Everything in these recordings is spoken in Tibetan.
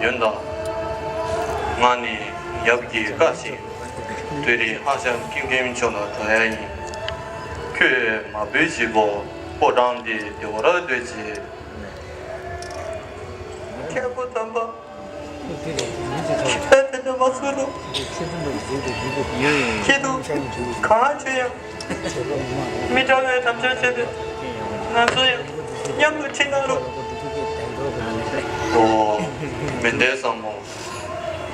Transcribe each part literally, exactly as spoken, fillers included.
ཡོན་དང་། ང་ནི་ཡབ་ཀྱི་བཀའ་བཞིན་དུས་རིང་ཧ་ཤང་ཀིང་ཀིང་མཆོག་ལ་འགྲོ་ཡ་ཡིན། ཁྱོད་མ་བུ་བཞི་པོ་ཕོ་བྲང་འདི་བདེ་བར་སྡོད་ཅིག། མཁན་པོ་དམ་པ། ཁྱོད་དེ་འདྲ་མ་བཟོ་རོགས། ཁྱེད་དུ་གང་བྱོས་ཡང་། མི་འདྲ་བའི་དམ་བཅའ་བྱས་ཏེ། ང་ཚོ་ཡང་མཉམ་དུ་ཁྲིད་གནང་རོགས། ཨོ། མི་འདྲའི་བཟང་མོ།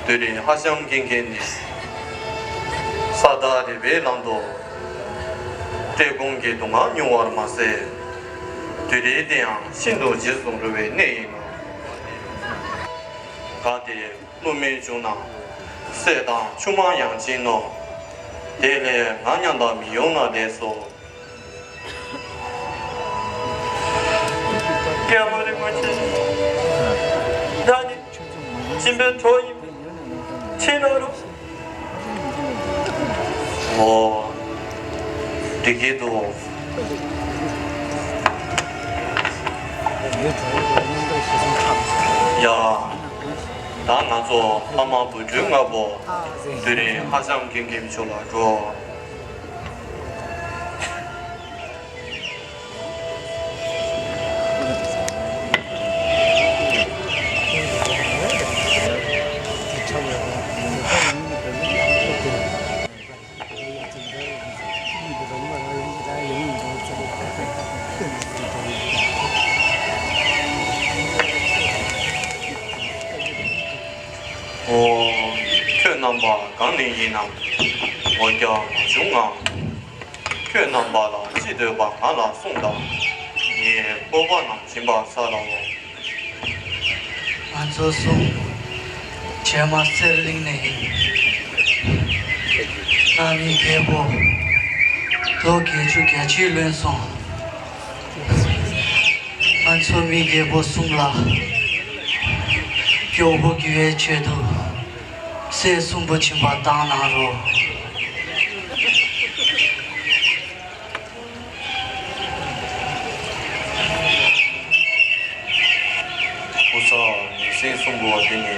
དུས་རིང་ཧ་ཤང་ཀིང་ཀིང་ནི། ས་བདག་རི་བའི་ལམ་དུ། བཀྲེས་སྐོམ་གྱི་སྡུག་བསྔལ་མྱོང་བར་མ་ཟད། དུས་རིང་དེ་ཡང་ཤིན་ཏུ་རྗེས་སུ་འགྲོ་བའི་གནས་ཡིན་ནོ། གལ་ཏེ། བསླུ་མེད་བྱུང་ན། སྲས་དང་ཆུང་མ་ཡང་བྱིན་ནོ། དེ་ལས་ང་མཉམ་དུ་མི་ཡོང་ན་ལེགས་སོ། རྒྱལ་པོ་རིན་པོ་ཆེ། བདག་ནི་སྦྱིན་པའི་གྲོགས་ཡིན། ཕྱིན་རོགས། ཨོ། འགྲིག་གི་འདུག། ཡ། ད་ང་ཚོ་ལྷ་མ་བུ་ཕྲུག་ལྔ་པོ་དུས་རིང་ཧ་ཤང་ཀིང་ཀིང་མཆོག་ལ་འགྲོ། ཨོ། ཁྱོད་རྣམ་པ་གང་ནས་ཡིན་ནམ། ངོ་རྒྱ་མ་བྱུང་ང་། ཁྱོད་རྣམ་པ་ལ་ཅི་འདོད་པ་ང་ལ་གསུངས་དང་། ངས་སྤོབས་པ་རྣམས་སྦྱིན་པར་འཚལ་ལོ། ང་ཚོ་གསུམ་བྱེ་མ་གསེར་གླིང་ནས་ཡིན། ང་མི་རྒད་པོ་ལོ་བརྒྱད་ཅུ་གྱ་གཅིག་ལོན་སོང་། ང་ཚོ་མི་རྒད་པོ་གསུམ་ལ་མགྱོགས་པོ་འགྱུར་བའི་ཆེད་དུ་སྲས་གསུམ་པོ་སྦྱིན་པ་བཏང་གནང་རོགས། སྐུ་ཚ་ཉི་ཟེར་གསུམ་པོ་དེ་ནི་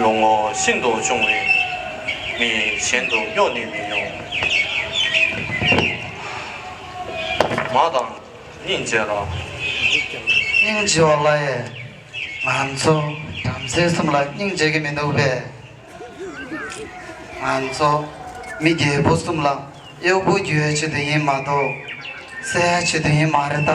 ལོ་ངོ་ཤིན་ཏུ་ཆུང་བས་མི་གཞན་དུ་སྙོག་ནས་མི་ཡོང་། མ་དང་སྙིང་རྗེ་ལ། སྙིང་རྗེ་བ་ལ་ཡེ། ང་ཚོ་བྲམ་ཟེ་གསུམ་ལ་སྙིང་རྗེ་གི་མི་འདུག་པས། ང་ཚོ་མི་རྒད་པོ་གསུམ་ལ་གཡོག་པོ་རྒྱུ་ཡ་ཆེད་དུ་ཡིན་མ་གཏོགས་སྲས་ཡ་ཆེད་དུ་ཡིན་མ་རེད་ད།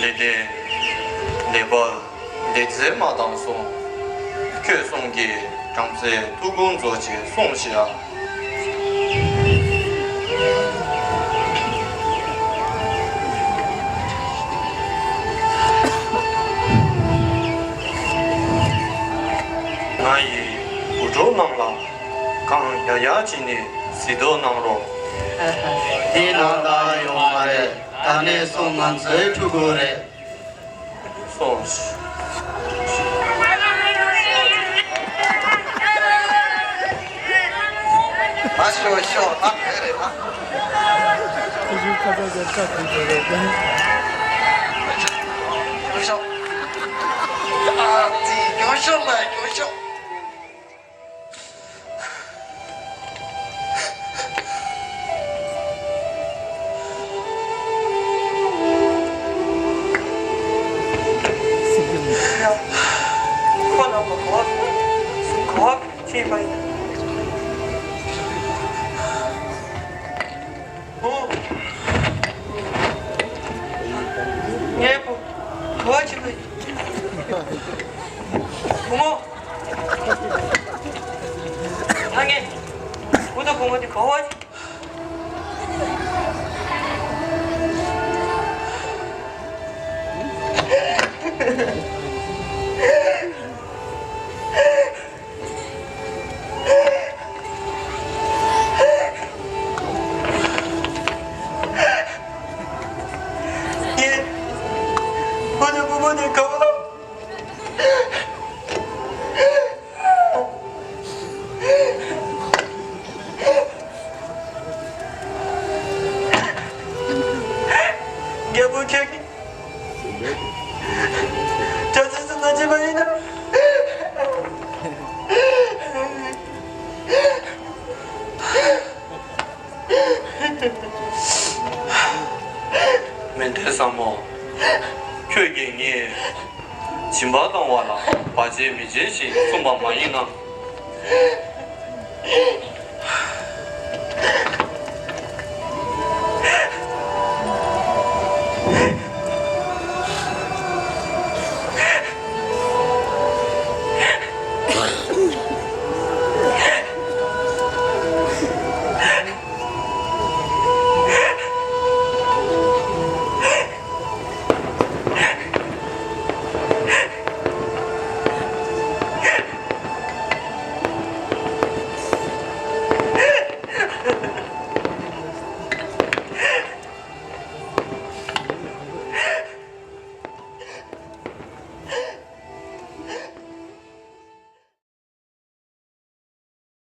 ལེགས་ལྡན་ལེགས་པར་ལེགས་མཛེས་མ་དང་གསུམ། ཁྱོད་གསུམ་གྱིས་བྲམ་ཟེའི་ཐུགས་དགོངས་རྫོགས་ཤིག་གསུངས་ཤིག་ཨ། ང་ཡི་བུ་ཕྲུག་རྣམས་ལ་གང་ཡག་ཡག་བྱས་ནས་གཟིགས་རྟོག་གནང་རོགས། དེ་ནང་ལྟར་ཡོང་མ་རེད། ད་ནས་བཟུང་ང་ཚོའི་ཕྲུ་གུ་རེད། སོང་། ཨ་ཤོ་ཤོ་ཨ་ཕེ་རེད་ཨ། ཁོ་ཚོའི་ཁ་ཚ་ཟེར་ཁ་ཐུག་པ་རེད་ཀྱང་། ཤོ་ཤོ། ཨ་ཙི་ཀྱོ་ཤོ་ལ་ཀྱོ་ཤོ། ཁོ་རྣམས་ལ་གོ་བ་གོ་བ་ཕྱིན་པ་ཡིན། ངའི་བུ་གོ་བ་ཕྱིན་པ་ཡིན། བུ་མོ། ད་ངས་བུ་དང་བུ་མོ་དེ་གོ་བ་ཕྱིན། ཁོ་ནི་གང་ལ། རྒྱལ་པོ་ཁྱེད་ཀྱིས་གྲྭ་ཚིགས་སུ་མ་བྱེད་པ་ཡིན་ན། མེ་མདའི་བཟང་མོ། ཁྱོད་ཀྱིས་ངས་སྦྱིན་པ་གཏོང་བ་ལ་བར་ཆད་མི་བྱེད་ཞེས་གསུངས་པ་མ་ཡིན་ན།